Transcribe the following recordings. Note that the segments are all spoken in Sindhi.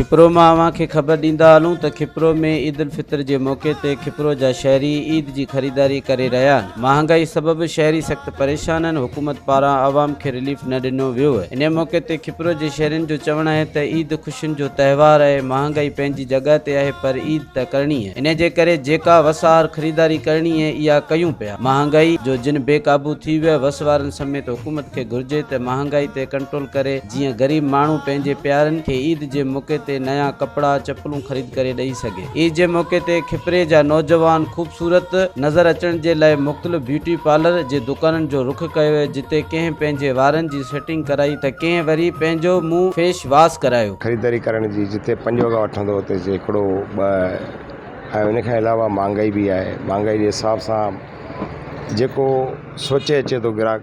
کپرو مان اوهان کي خبر ڏيندا هلون ته کپرو ۾ عيدالفطر جي موقعي تي کپرو جا شهري عيد جي خريداري ڪري رهيا آهن. مهانگائي سبب شهري سخت پريشان آهن، حڪومت پاران عوام کي رليف نه ڏنو ويو آهي. انهي موقعي تي کپرو جي شهرين جو چوڻ آهي ته عيد خوشين جو تهوار آهي، مهانگائي پنهنجي جڳهه تي آهي پر عيد ته ڪرڻي آهي، انهي جي ڪري جيڪا وس آهر خريداري ڪرڻي آهي اها ڪيون پيا. مهانگائي جو جن بي قابو ٿي ويو آهي، وس وارن سميت حڪومت کي گهرجي ته مهانگائي تي ڪنٽرول ڪري جيئن غريب ماڻهو پنهنجي پيارن کي عيد جي موقعي تي نيان ڪپڙا، چپلون خريد ڪري ڏئي سگهي. عيد جي موقعي تي کپري جا نوجوان خوبصورت نظر اچڻ جي لاء مختلف بيوٽي پارلر جي دڪانن جو رخ ڪيو آهي جتي ڪنهن پنهنجي وارن جي سيٽنگ ڪرائي ته ڪنهن وري پنهنجو منهن فيش واس ڪرايو. خريداري ڪرڻ جي جتي پنج وڳا وٺندو اتي هڪڙو ٻه ۽ ان کان علاوه مهانگائي به آهي مهانگائي جي حساب سان جيڪو سوچي اچي ٿو گراهڪ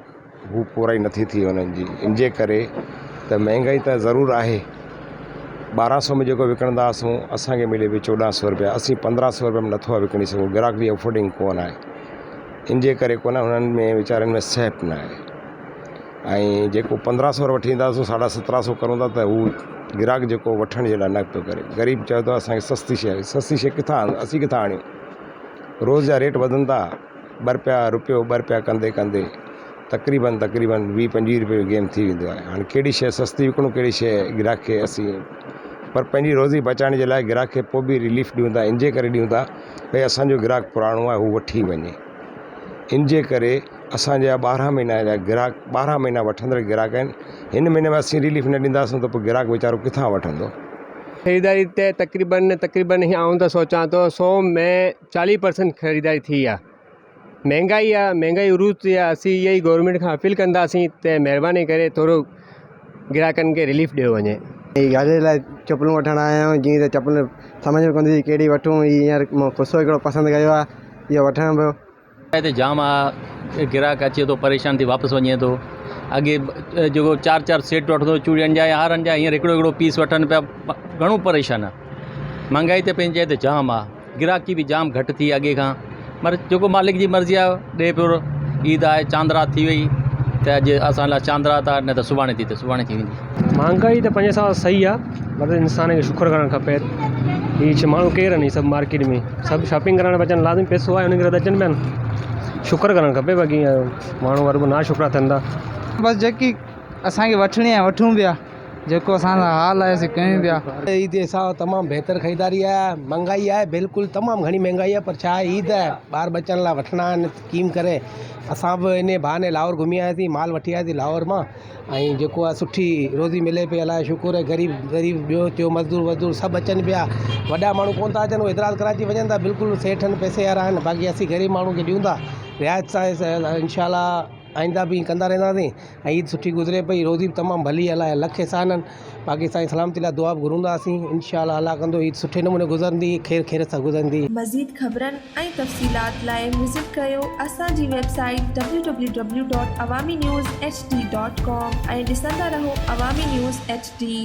هو پورائي نٿي ٿئي انهن جي ان جي ڪري ته مهانگائي ته ضرور آهي ٻارهن سو ۾ جيڪو وڪڻندا هئاسون اسانکي ملي پئي چوڏهن سو روپيا اسين پندرهن سو روپيا ۾ نٿو وڪڻي سگهون گراهڪ جي افورڊنگ ڪونه آهي ان جي ڪري ڪونه هنن ۾ ويچارن ۾ سهپ نه آهي ۽ جيڪو پندرهن سو وٺي ايندا هئاسون ساڍا سترهن سو ڪرون ٿا ته هو گراهڪ جيڪو وٺڻ جي لاء نه پيو ڪري غريب چوي ٿو اسانکي سستي شيءِ سستي شيءِ ڪٿان اسين ڪٿان آڻيون روز جا ريٽ وڌن ٿا ٻه رپيا رپيو ٻه رپيا ڪندي ڪندي تقريبن تقريبن ويهه پنجويهه رپئي جو گيم ٿي ويندو آهي هاڻي ڪهڙي شيءِ سستي وڪڻون ڪهڙي شيءِ گراهڪ کي اسين پر پنهنجي روزي بچائڻ جي لاءِ گراهڪ کي پوءِ به رليف ڏيون ٿا ان جي ڪري ڏيون ٿا ڀئي اسانجو گراهڪ پراڻو آهي هو وٺي وڃي ان جي ڪري اسان جا ٻارهن مهينا جا گراهڪ ٻارهن مهينا وٺندڙ گراهڪ آهن هن مهيني ۾ اسين رليف نه ڏينداسون ته پوءِ گراهڪ ويچارو ڪٿان وٺندو. خريداري ته تقريبن تقريبن هي آئون ته سوچان ٿو سو ۾ چاليهه پرسنٽ خريداري ٿي آ مهنگائي آ مهنگائي عروج تي آ اسين اها ئي گورنمينٽ کان اپيل ڪنداسين ته مهرباني ڪري ٿورو گراهڪن کي رليف ڏيو وڃي. هي گاڏي لاء چپلون وٺڻ آيا آهيون جيئن ته چپلون سمجهه ۾ ڪونه ٿي اچي ڪهڙي وٺون هي هينئر مون کوسو هڪڙو پسند ڪيو آهي اهو وٺان پيو. هتي جام آ گراهڪ اچي ٿو پريشان ٿي واپس وڃي ٿو اڳي جيڪو چار چار سيٽ وٺندو چوڙين جا يا هارن جا هينئر هڪڙو هڪڙو پيس وٺن پيا گهڻو پريشان آ مهانگائي ته پنهنجي جاء تي جام آ گراهڪي به جام گهٽ ٿي اڳي کان پر جيڪو مالڪ جي مرضي آ ڏي پيو عيد آهي چاند رات ٿي وئي ته اڄ اسان لاء چاند رات آ نه ته سڀاڻي ٿي ته سڀاڻي ٿي ويندي. مهانگائي ته پنهنجي حساب سان صحيح آ مطلب انسان کي شڪر ڪرڻ کپي هي ڇا ماڻهو ڪير آهن هي سڀ مارڪيٽ ۾ سڀ شاپنگ ڪرڻ پيا اچن لازمي پئسو آهي ان ڪري ته اچن پيا نه شڪر ڪرڻ کپي باقي ماڻهو هروڀرو نا شڪرا ٿين ٿا. بس جيڪي اسان کي وٺڻي آهي وٺون پيا جيڪو اسان سان حال آهي سي ڪيون پيا. عيد جي حساب سان تمام بهتر خريداري آهي مهنگائي آهي بلڪل تمام گهڻي مهنگائي آهي پر ڇا آهي عيد آهي ٻار ٻچن لاء وٺڻا آهن ڪيئن ڪري اسان به انهي بهاني لاهور گهمي آياسين مال وٺي آياسين لاهور مان ۽ جيڪو آهي سٺي روزي ملي پئي الله جو شڪر آهي غريب غريب ٻيو ٽيو مزدور وزدور سڀ اچن پيا وڏا ماڻهو ڪونه ٿا اچن اهي حيدرآباد ڪراچي وڃن ٿا بلڪل سيٺ آهن پئسي وارا آهن باقي اسين غريب ماڻهو کي ڏيون ٿا رعايت سان انشاء الله آئنده به ائين ڪندا رهنداسين ۽ عيد سٺي گذري پئي روزي به تمام ڀلي الله جا لک احسان آهن باقي سائين سلامتي لاء دعا به گهرنداسين انشاء الله الله ڪندو عيد سٺي نموني گذرندي خير خيريت سان گذرندي. مزيد خبرن ۽ تفصيلات لاء وزٽ ڪريو اسان جي website W W W dot Awami news H D dot com ۽ ڏسندا رهو عوامي نيوز ايڇ ڊي.